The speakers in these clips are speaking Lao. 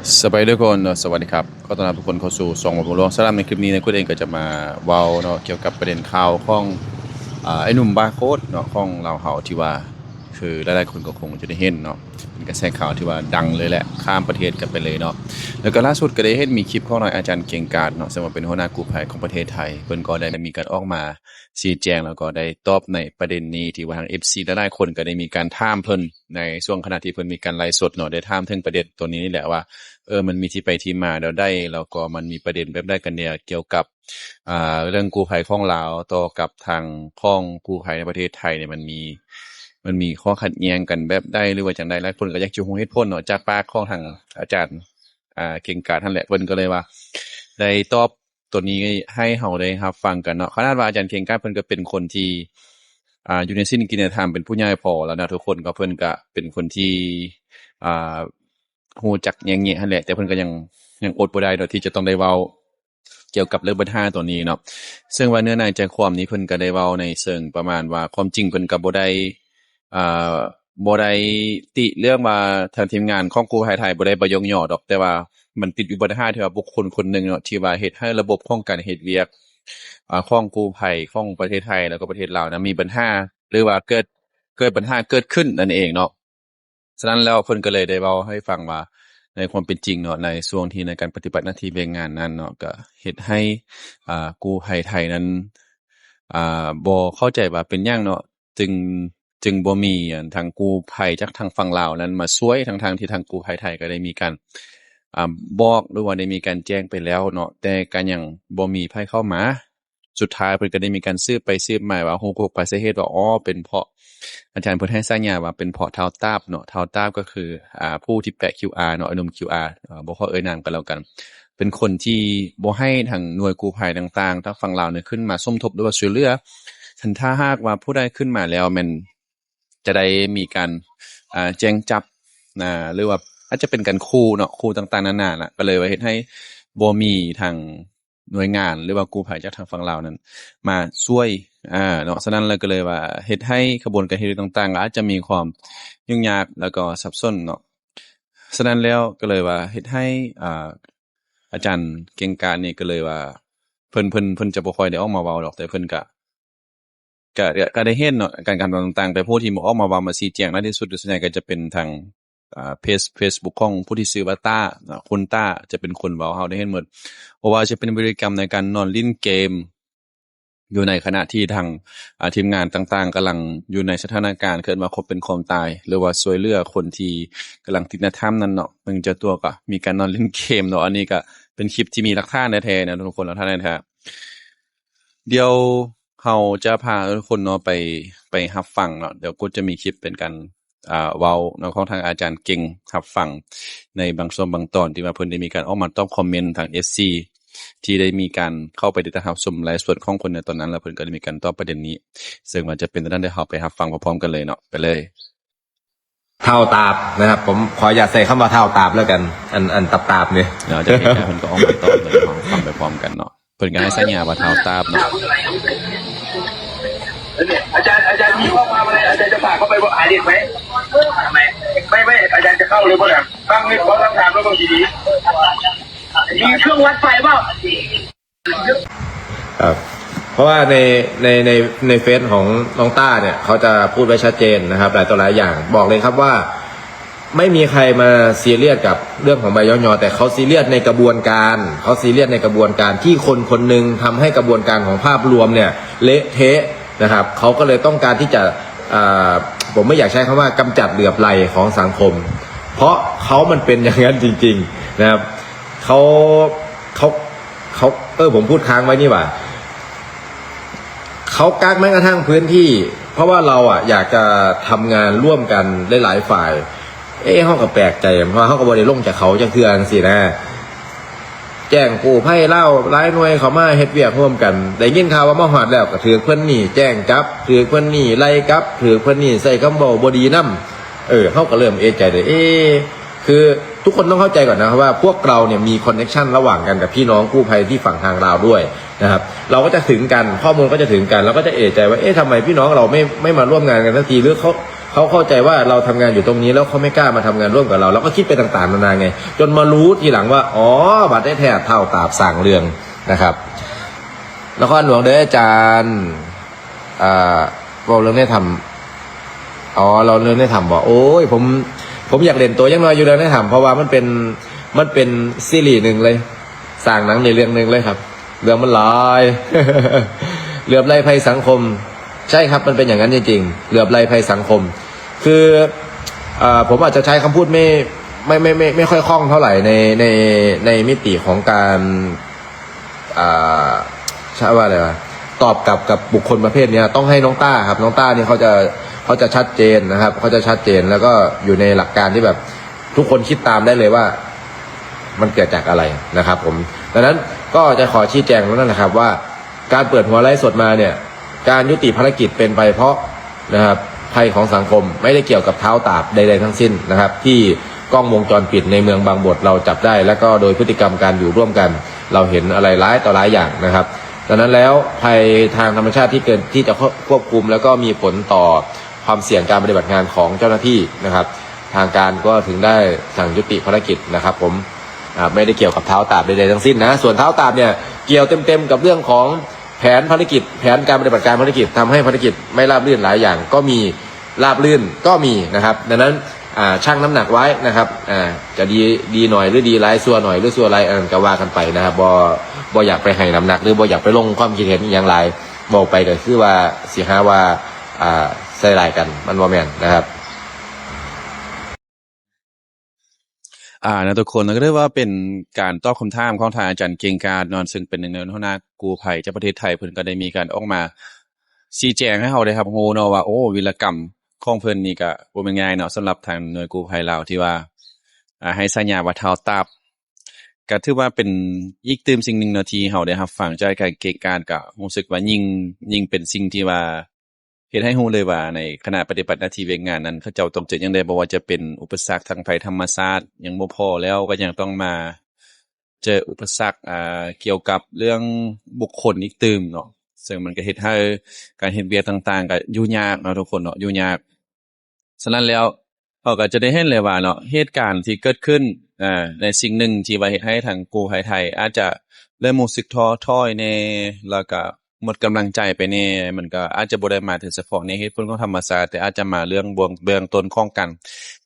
ສະບາຍດີທຸກຄົນເນາະ ສະຫວັດດີຄັບ ຂໍຕ້ອນຮັບທຸກຄົນເຂົ້າສູ່ຊ່ອງເວົ້າລວງສາລາມ. ໃນຄລິບນີ້ ໃນຄຸດເອງກໍຈະມາເວົ້າເນາະ ກ່ຽວກັບປະເດັນຂ່າວຂອງ ອາ ໄອ້ໜຸ່ມບາໂຄດເນາະ ຂອງລາວເຮົາ ທີ່ວ່າ ຄືຫຼາຍໆຄົນກໍຄົງຈະໄດ້ເຫັນເນາະ ເປັນກະແສຂ່າວທີ່ວ່າດັງເລີຍແຫຼະ ຂ້າມປະເທດກັນໄປເລີຍເນາະ. ແລ້ວກໍລ່າສຸດກໍໄດ້ເຫັນມີຄລິບຂອງທາງອາຈານເກັ່ງກາດເນາະ ເຊິ່ງວ່າເປັນຫົວໜ້າກູ້ໄພຂອງປະເທດໄທ ເພິ່ນກໍໄດ້ມີການອອກມາຊີ້ແຈງ ແລ້ວກໍໄດ້ຕອບໃນປະເດັນນີ້ ທີ່ວ່າທາງເອັຟຊີຫຼາຍໆຄົນກໍໄດ້ມີການຖາມເພິ່ນ ໃນຊ່ວງຂະນະທີ່ເພິ່ນມີການໄລຟ໌ສົດເນາະ ໄດ້ຖາມເຖິງປະເດັນຕົວນີ້ນີ້ແຫຼະວ່າ ເອີ ມັນມີທີ່ໄປທີ່ມາແນວໃດ ແລ້ວກໍມັນມີປະເດັນແບບໃດກັນແດ່ ກ່ຽວກັບ ອ່າ ເລື່ອງກູ້ໄພຂອງລາວຕໍ່ກັບທາງຂອງກູ້ໄພໃນປະເທດໄທນີ້ ມັນມີ ມັນມີຂໍ້ຂັດແຍ່ງກັນແບບໃດ ຫຼືວ່າຈັ່ງໃດ. ຫຼາຍຄົນກໍຢາກຈະຮູ້ເຫດຜົນເນາະ ຈາກປາກຂອງທາງອາຈານ ອ່າ ເກັ່ງກາດຫັ້ນແຫຼະ ເພິ່ນກໍເລີຍວ່າ ໄດ້ຕອບຕົວນີ້ໃຫ້ເຮົາໄດ້ຮັບຟັງກັນເນາະ. ຂະໜາດວ່າອາຈານເກັ່ງກາດເພິ່ນກໍເປັນຄົນທີ່ ອ່າ ຢູ່ໃນສິນກິນໃນທຳ ເປັນຜູ້ໃຫຍ່ພໍແລ້ວນະທຸກຄົນ ກໍເພິ່ນກໍເປັນຄົນທີ່ ອ່າ ຮູ້ຈັກແຍງແຍະຫັ້ນແຫຼະ ແຕ່ເພິ່ນກໍຍັງ ຍັງອົດບໍ່ໄດ້ເນາະ ທີ່ຈະຕ້ອງໄດ້ເວົ້າກ່ຽວກັບເລື່ອງບັນຫາຕົວນີ້ເນາະ. ເຊິ່ງວ່າເນື້ອໃນໃຈຄວາມນີ້ ເພິ່ນກໍໄດ້ເວົ້າໃນເຊີງປະມານວ່າ ຄວາມຈິງເພິ່ນກໍບໍ່ໄດ້ ອ່າ ບໍ່ໄດ້ຕິເລື່ອງວ່າທາງທີມງານຂອງກູ້ໄພໄທບໍ່ໄດ້ບໍ່ຍົກຍໍດອກ ແຕ່ວ່າມັນຕິດຢູ່ບັນຫາທີ່ວ່າບຸກຄົນຄົນໜຶ່ງເນາະ ທີ່ວ່າເຮັດໃຫ້ລະບົບຂອງການເຮັດວຽກ ອ່າ ຂອງກູ້ໄພຂອງປະເທດໄທ ແລ້ວກໍປະເທດລາວນະ ມີບັນຫາ ຫຼືວ່າເກີດ ເກີດບັນຫາເກີດຂຶ້ນນັ້ນເອງເນາະ. ສະນັ້ນແລ້ວເພິ່ນກໍເລີຍໄດ້ເວົ້າໃຫ້ຟັງວ່າ ໃນຄວາມເປັນຈິງເນາະ ໃນຊ່ວງທີ່ໃນການປະຕິບັດໜ້າທີ່ວຽກງານນັ້ນເນາະ ກໍເຮັດໃຫ້ ອ່າ ກູ້ໄພໄທນັ້ນ ອ່າ ບໍ່ເຂົ້າໃຈວ່າເປັນຫຍັງເນາະ ຈຶ່ງ ຈຶ່ງບໍ່ມີ ອັນ ທາງກູ້ໄພຈາກທາງຝັ່ງລາວນັ້ນມາຊ່ວຍ ທັງໆທີ່ທາງກູ້ໄພໄທກໍໄດ້ມີການ ອ່າ ບອກ ຫຼືວ່າໄດ້ມີການແຈ້ງໄປແລ້ວເນາະ ແຕ່ກໍຍັງບໍ່ມີໃຜເຂົ້າມາ. ສຸດທ້າຍເພິ່ນກໍໄດ້ມີການສືບໄປສືບມາວ່າ ຮູ້ ຮູ້ປາຍສາເຫດວ່າ ອໍ ເປັນເພາະ ອາຈານເພິ່ນໃຫ້ສາຍາວ່າເປັນເພາະທ້າວຕາບເນາະ ທ້າວຕາບກໍຄື ອ່າ ຜູ້ທີ່ແປະຄິວອາເນາະ ໜຸ່ມຄິວອາ ເອີ ບໍ່ຂໍເອີ່ຍນາມກໍແລ້ວກັນ ເປັນຄົນທີ່ບໍ່ໃຫ້ທາງໜ່ວຍກູ້ໄພຕ່າງໆ ທາງຝັ່ງລາວນີ້ຂຶ້ນມາສົມທົບ ຫຼືວ່າຊ່ວຍເຫຼືອ ຄັນຖ້າຫາກວ່າຜູ້ໃດຂຶ້ນມາແລ້ວແມ່ນຈະໄດ້ມີການ ອ່າ ແຈ້ງຈັບນະ ຫຼືວ່າອາດຈະເປັນການຂູ່ເນາະ ຂູ່ຕ່າງໆນານານະ ກໍເລີຍວ່າເຮັດໃຫ້ບໍ່ມີທາງ ໜ່ວຍງານ ຫຼືວ່າກູ້ໄພຈາກທາງຝັ່ງລາວນັ້ນມາຊ່ວຍ ອາ ເນາະ. ສະນັ້ນແລ້ວກໍເລີຍວ່າເຮັດໃຫ້ຂະບວນການເຮັດວຽກຕ່າງໆ ກໍອາດຈະມີຄວາມຫຍຸ້ງຍາກ ແລ້ວກໍສັບສົນເນາະ. ສະນັ້ນແລ້ວກໍເລີຍວ່າເຮັດໃຫ້ ອາ ອາຈານເກັ່ງກາດນີ້ກໍເລີຍວ່າ ເພິ່ນ ເພິ່ນ ເພິ່ນຈະບໍ່ຄ່ອຍໄດ້ອອກມາເວົ້າດອກ ແຕ່ເພິ່ນກະ ກະ ກະ ກະໄດ້ເຫັນເນາະ ການກະທຳຕ່າງໆ ແຕ່ຜູ້ທີ່ອອກມາເວົ້າມາຊີ້ແຈງຫຼາຍທີ່ສຸດ ສ່ວນໃຫຍ່ກໍຈະເປັນທາງ ອ່າ ເພຈ ເຟສບຸກຂອງຜູ້ທີ່ຊື່ວ່າຕ້າເນາະ ຄຸນຕ້າຈະເປັນຄົນເວົ້າ ເຮົາໄດ້ເຫັນໝົດ ບໍ່ວ່າຈະເປັນພຶດຕິກຳໃນການນອນຫຼິ້ນເກມ ຢູ່ໃນຂະນະທີ່ທາງ ອ່າ ທີມງານຕ່າງໆກຳລັງຢູ່ໃນສະຖານະການ ເອີ້ນວ່າຄວາມເປັນຄວາມຕາຍ ຫຼືວ່າຊ່ວຍເຫຼືອຄົນທີ່ກຳລັງຕິດໃນຖ້ຳນັ້ນເນາະ ເຊິ່ງເຈົ້າຕົວກໍມີການນອນຫຼິ້ນເກມເນາະ. ອັນນີ້ກໍເປັນຄລິບທີ່ມີຫຼັກຖານແທ້ໆນະທຸກຄົນ ຫຼັກຖານແທ້ໆ. ດຽວເຮົາຈະພາທຸກຄົນເນາະໄປ ໄປຮັບຟັງເນາະ ດຽວກໍຈະມີຄລິບເປັນການ ອ່າ ເວົ້າເນາະ ຂອງທາງອາຈານເກັ່ງ ຮັບຟັງໃນບາງຊ່ວງບາງຕອນ ທີ່ວ່າເພິ່ນໄດ້ມີການອອກມາຕອບຄອມເມັນທາງເອັຟຊີ ທີ່ໄດ້ມີການເຂົ້າໄປຕິດຕາມຮັບຊົມໄລຟ໌ສົດຂອງເພິ່ນໃນຕອນນັ້ນ ແລ້ວເພິ່ນກໍໄດ້ມີການຕອບປະເດັນນີ້ ເຊິ່ງວ່າຈະເປັນແນວໃດ ດຽວເຮົາໄປຮັບຟັງພ້ອມໆກັນເລີຍເນາະ ໄປເລີຍ. ທ້າວຕາບນະຄັບ ຜົມຂໍອະນຸຍາດໃຊ້ຄຳວ່າທ້າວຕາບແລ້ວກັນ ອັນ ອັນຕາບໆນີ້ ແລ້ວຈາກນັ້ນເພິ່ນກໍອອກມາຕອບໃຫ້ເຮົາຟັງໄປພ້ອມກັນເນາະ. ເພິ່ນກໍໃຫ້ສາຍາວ່າທ້າວຕາບເນາະ. ອາຈານ ອາຈານມີຂໍ້ຄວາມອະໄລ ອາຈານຈະຝາກເຂົ້າໄປຫາເດັກໄໝ? ໄໝ ໄໝ ອາຈານຈະເຂົ້າຫຼືບໍ່ນະ? ຟັງເຮັດຄວາມຄຳຖາມແລ້ວເບິ່ງດີໆ ມີເຄື່ອງວັດໄຟບໍ່? ครับ เพราะว่าใน ใน ใน ในเฟซของน้องต้าเนี่ย เขาจะพูดไว้ชัดเจนนะครับ หลายต่อหลายอย่าง บอกเลยครับว่า ไม่มีใครมาซีเรียสกับเรื่องของใบย้อยอ แต่เขาซีเรียสในกระบวนการ เขาซีเรียสในกระบวนการที่คนคนหนึ่งทำให้กระบวนการของภาพรวมเนี่ยเละเทะนะครับ เขาก็เลยต้องการที่จะ อ่า ผมไม่อยากใช้คำว่ากำจัดเหลือบไหล่ของสังคม เพราะเขามันเป็นอย่างนั้นจริงๆนะครับ เขา เขา เขา เออ ผมพูดค้างไว้นี่หว่า เขากั๊กแม้กระทั่งพื้นที่ เพราະว่าเราอะอยากจะทำงานร่วมกันหลายๆฝ่าย เอ๊ะ เฮาก็แปลกใจ เพราะว่าเฮาก็บ่ได้ลงจากเขาจักเทื่อจังซี้นะ แจ้งกู้ภัยลาวหลายหน่วยเข้ามาเฮ็ดเวียกร่วมกัน ได้ยินข่าวว่ามาฮอดแล้วก็ถืกเพิ่นนี่แจ้งจับ ถืกเพิ่นนี่ไล่กลับ ถืกเพิ่นนี่ใช้คำเว้าบ่ดีนำ เออ เฮาก็เริ่มเอะใจเลย เอ๊ะ คือทุกคนต้องเข้าใจก่อนนะครับว่าพวกเราเนี่ยมีคอนเนคชันระหว่างกันกับพี่น้องกู้ภัยที่ฝั่งทางลาวด้วยนะครับ เราก็จะถึงกัน ข้อมูลก็จะถึงกัน เราก็จะเอะใจว่า เอ๊ะ ทำไมพี่น้องเราไม่ ไม่มาร่วมงานกันสักที หรือเขา เขาเข้าใจว่าเราทำงานอยู่ตรงนี้ แล้วเขาไม่กล้ามาทำงานร่วมกับเรา เราก็คิดไปต่างๆนานาไง จนมารู้ทีหลังว่า อ๋อ บัดแท้ๆท้าวตาบสร้างเรื่องนะครับ นครหลวงเด้ออาจารย์ อ่า เว้าเรื่องในถ้ำ อ๋อ เราเรื่องในถ้ำบ่ โอ้ย ผม ผมอยากเล่นตัวยังน้อยอยู่เรื่องในถ้ำ เพราะว่ามันเป็น มันเป็นซีรีส์หนึ่งเลย สร้างหนังในเรื่องหนึ่งเลยครับ เรื่องมันหลาย เหลือบไล่ภัยสังคม ใช่ครับ มันเป็นอย่างนั้นจริงๆ เหลือบไล่ภัยสังคม คือ เอ่อ ผมอาจจะใช้คำพูดไม่ ไม่ ไม่ ไม่ ไม่ค่อยคล่องเท่าไหร่ใน ใน ในมิติของการ อ่า ใช้ว่าอะไรวะ ตอบกลับกับบุคคลประเภทเนี้ย ต้องให้น้องต้าครับ น้องต้านี่เขาจะ เขาจะชัดเจนนะครับ เขาจะชัดเจน แล้วก็อยู่ในหลักการที่แบบทุกคนคิดตามได้เลยว่า มันเกิดจากอะไรนะครับผม ดังนั้นก็จะขอชี้แจงแล้วนั่นนะครับว่า การเปิดหัวไลฟ์สดมาเนี่ย การยุติภารกิจเป็นไปเพราะนะครับ ภัยของสังคม ไม่ได้เกี่ยวกับท้าวตาบใดๆทั้งสิ้นนะครับ ที่กล้องวงจรปิดในเมืองบางบทเราจับได้ และก็โดยพฤติกรรมการอยู่ร่วมกัน เราเห็นอะไรหลายต่อหลายอย่างนะครับ ดังนั้นแล้วภัยทางธรรมชาติที่เกิด ที่จะควบคุม แล้วก็มีผลต่อความเสี่ยงการปฏิบัติงานของเจ้าหน้าที่นะครับ ทางการก็ถึงได้สั่งยุติภารกิจนะครับผม อ่า ไม่ได้เกี่ยวกับท้าวตาบใดๆทั้งสิ้นนะ ส่วนท้าวตาบเนี่ยเกี่ยวเต็มๆกับเรื่องของแผนภารกิจ แผนการปฏิบัติการภารกิจ ทำให้ภารกิจไม่ราบรื่นหลายอย่าง ก็มีราบรื่นก็มีนะครับ ดังนั้น อ่า ชั่งน้ำหนักไว้นะครับ อ่า จะดี ดีหน่อยหรือดีหลาย ชั่วหน่อยหรือชั่วหลาย อันนั้นก็ว่ากันไปนะครับ บ่ บ่อยากไปให้น้ำหนัก หรือบ่อยากไปลงความคิดเห็นอีหยังหลาย เว้าไปก็คือว่าสิหาว่า อ่า ใส่ร้ายกัน มันบ่แม่นนะครับ อ่า เนาะทุกคนก็ถือว่าเป็นการตอบคำถามของท่านอาจารย์เก่งกาจเนาะ ซึ่งเป็นหนึ่งในหัวหน้ากู้ภัยจากประเทศไทย เพิ่นก็ได้มีการออกมาชี้แจงให้เฮาได้รับรู้เนาะว่า โอ้ วีรกรรมของเพิ่นนี่ก็บ่แม่นง่ายเนาะ สำหรับทางหน่วยกู้ภัยลาวที่ว่า อ่า ให้ฉายาว่าท้าวตาบ ก็ถือว่าเป็นอีกตื่มสิ่งหนึ่งเนาะที่เฮาได้รับฟังจากอาจารย์เก่งกาจ ก็รู้สึกว่ายิ่ง ยิ่งเป็นสิ่งที่ว่า เฮ็ดให้ฮู้เลยว่าในขณະປະຕິບັດໜ້າທີ່ວຽກງານນັ້ນ ເຂົາເຈົ້າຕ້ອງເຈີຫຍັງແດ່ ບໍ່ວ່າຈະເປັນອຸປະສັກທາງໄພທຳມະຊາດຍັງບໍ່ພໍແລ້ວ ກໍຍັງຕ້ອງມາເຈີອຸປະສັກ ອ່າ ກ່ຽວກັບເລື່ອງບຸກຄົນອີກຕື່ມເນາະ ເຊິ່ງມັນກໍເຮັດໃຫ້ການເຮັດວຽກຕ່າງໆກໍຫຍຸ້ງຍາກເນາະທຸກຄົນເນາະ ຫຍຸ້ງຍາກ. ສະນັ້ນແລ້ວ ເຮົາກໍຈະໄດ້ເຫັນເລີຍວ່າເນາະ ເຫດການທີ່ເກີດຂຶ້ນ ອ່າ ໃນສິ່ງໜຶ່ງທີ່ວ່າເຮັດໃຫ້ທາງກູ້ໄພໄທອາດຈະເລີ່ມຮູ້ສຶກທໍ້ຖອຍແດ່ ແລ້ວກໍ ໝົດກຳລັງໃຈໄປແດ່ ມັນກໍອາດຈະບໍ່ໄດ້ມາເຖິງສະເພາະໃນເຫດຜົນຂອງທຳມະຊາດ ແຕ່ອາດຈະມາເລື່ອງເບື້ອງ ເບື້ອງຕົ້ນຂອງການ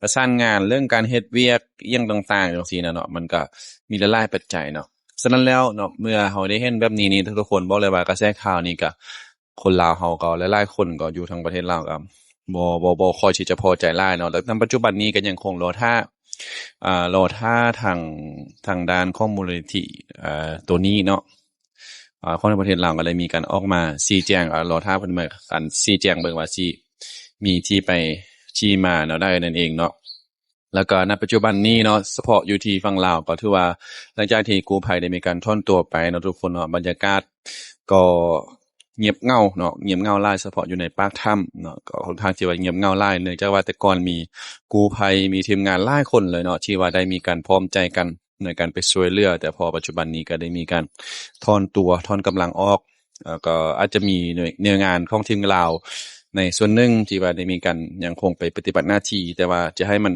ປະສານງານ ເລື່ອງການເຮັດວຽກອີ່ຫຍັງຕ່າງໆຈັ່ງຊີ້ນະເນາະ ມັນກໍມີຫຼາຍໆປັດໄຈເນາະ. ສະນັ້ນແລ້ວເນາະ ເມື່ອເຮົາໄດ້ເຫັນແບບນີ້ນີ້ ທຸກໆຄົນບອກເລີຍວ່າກະແສຂ່າວນີ້ກະ ຄົນລາວເຮົາກໍຫຼາຍໆຄົນກໍຢູ່ທາງປະເທດລາວກໍບໍ່ ບໍ່ ບໍ່ຄ່ອຍທີ່ຈະພໍໃຈຫຼາຍເນາະ ແລະນຳປັດຈຸບັນນີ້ກໍຍັງຄົງລໍຖ້າ ອ່າ ລໍຖ້າທາງ ທາງດ້ານຂອງມູນນິທິ ອ່າ ໂຕນີ້ເນາະ ອ່າ ຂອງໃນປະເທດລາວກໍໄດ້ມີການອອກມາຊີ້ແຈງ ອ່າ ລໍຖ້າເພິ່ນມາ ອັນ ຊີ້ແຈງເບິ່ງວ່າຊິມີທີ່ໄປທີ່ມາແນວໃດນັ້ນເອງເນາະ. ແລ້ວກໍໃນປັດຈຸບັນນີ້ເນາະ ສະເພາະຢູ່ທີ່ຝັ່ງລາວກໍຖືວ່າ ຫຼັງຈາກທີ່ກູ້ໄພໄດ້ມີການຖອນຕົວໄປເນາະ ທຸກຄົນເນາະ ບັນຍາກາດກໍງຽບເຫງົາເນາະ ງຽບເຫງົາຫຼາຍ ສະເພາະຢູ່ໃນປາກຖ້ຳເນາະ ກໍຄ່ອນຂ້າງທີ່ວ່າງຽບເຫງົາຫຼາຍ ເນື່ອງຈາກວ່າແຕ່ກ່ອນມີກູ້ໄພ ມີທີມງານຫຼາຍຄົນເລີຍເນາະ ທີ່ວ່າໄດ້ມີການພ້ອມໃຈກັນ ໃນການໄປຊ່ວຍເຫຼືອ ແຕ່ພໍປັດຈຸບັນນີ້ກໍໄດ້ມີການຖອນຕົວ ຖອນກຳລັງອອກ ແລ້ວກໍອາດຈະມີໜ່ວຍ ໜ່ວຍງານຂອງທີມລາວໃນສ່ວນໜຶ່ງທີ່ວ່າໄດ້ມີການຍັງຄົງໄປປະຕິບັດໜ້າທີ່ ແຕ່ວ່າຈະໃຫ້ມັນ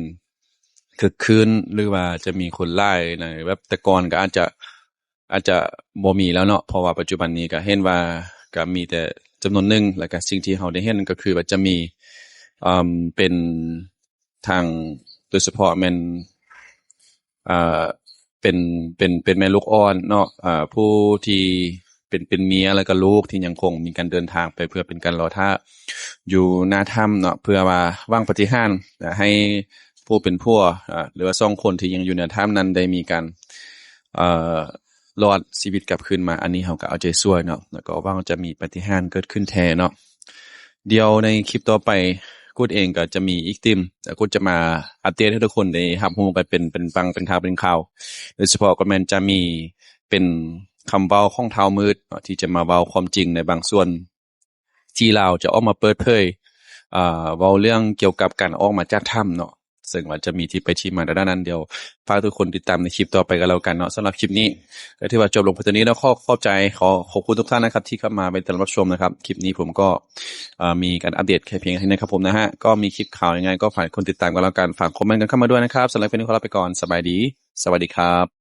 ຄຶກຄື້ນ ຫຼືວ່າຈະມີຄົນຫຼາຍໃນແບບແຕ່ກ່ອນກໍອາດຈະ ອາດຈະບໍ່ມີແລ້ວເນາະ ເພາະວ່າປັດຈຸບັນນີ້ກໍເຫັນວ່າກໍມີແຕ່ຈຳນວນໜຶ່ງ ແລ້ວກໍສິ່ງທີ່ເຮົາໄດ້ເຫັນກໍຄືວ່າຈະມີ ເອີ່ມ ເປັນ ທາງ ໂດຍສະເພາະແມ່ນ ເອີ່ ເປັນ ເປັນ ເປັນແມ່ລູກອ່ອນເນາະ ເອີ່ ຜູ້ທີ່ເປັນ ເປັນເມຍ ແລ້ວກໍລູກທີ່ຍັງຄົງມີການເດີນທາງໄປເພື່ອເປັນການລໍຖ້າຢູ່ໜ້າຖ້ຳເນາະ ເພື່ອວ່າຫວັງປາຕິຫານໃຫ້ຜູ້ເປັນຜົວ ເອີ່ ຫຼືວ່າສອງຄົນທີ່ຍັງຢູ່ໃນຖ້ຳນັ້ນໄດ້ມີການ ເອີ່ ລອດຊີວິດກັບຄືນມາ ອັນນີ້ເຮົາກໍເອົາໃຈຊ່ວຍເນາະ ແລ້ວກໍຫວັງຈະມີປາຕິຫານເກີດຂຶ້ນແທ້ເນາະ. ດຽວໃນຄລິບຕໍ່ໄປ ກຸດເອງກໍຈະມີອີກຕື່ມ ແລ້ວກຸດຈະມາອັບເດດໃຫ້ທຸກຄົນໄດ້ຮັບຮູ້ກັນເປັນ ເປັນຟັງ ເປັນຂ່າວ ເປັນຂ່າວ ໂດຍສະເພາະກໍແມ່ນຈະມີເປັນຄຳເວົ້າຂອງທ້າວມືດເນາະ ທີ່ຈະມາເວົ້າຄວາມຈິງໃນບາງສ່ວນ ທີ່ລາວຈະອອກມາເປີດເຜີຍ ເອີ່ ເວົ້າເລື່ອງກ່ຽວກັບການອອກມາຈາກຖ້ຳເນາະ ເຊິ່ງວ່າຈະມີທີ່ໄປທີ່ມາດ້ານນັ້ນ ດຽວຝາກທຸກຄົນຕິດຕາມໃນຄລິບຕໍ່ໄປກັນແລ້ວກັນເນາະ. ສຳລັບຄລິບນີ້ກໍຖືວ່າຈົບລົງໄປເທົ່ານີ້ແລ້ວ. ຂໍຂອບໃຈ ຂໍຂອບຄຸນທຸກທ່ານນະຄັບ ທີ່ເຂົ້າມາເປັນຕາມຮັບຊົມນະຄັບ. ຄລິບນີ້ຜົມກໍ ເອີ ມີການອັບເດດແຄ່ພຽງເທົ່ານີ້ນະຄັບຜົມນະຮະ. ກໍມີຄລິບຂ່າວຍັງໄງກໍຝາກຄົນຕິດຕາມກັນແລ້ວກັນ. ຝາກຄອມເມັນກັນເຂົ້າມາດ້ວຍນະຄັບ. ສຳລັບຄລິບນີ້ຂໍລາໄປກ່ອນ. ສະບາຍດີ. ສະຫວັດດີຄັບ.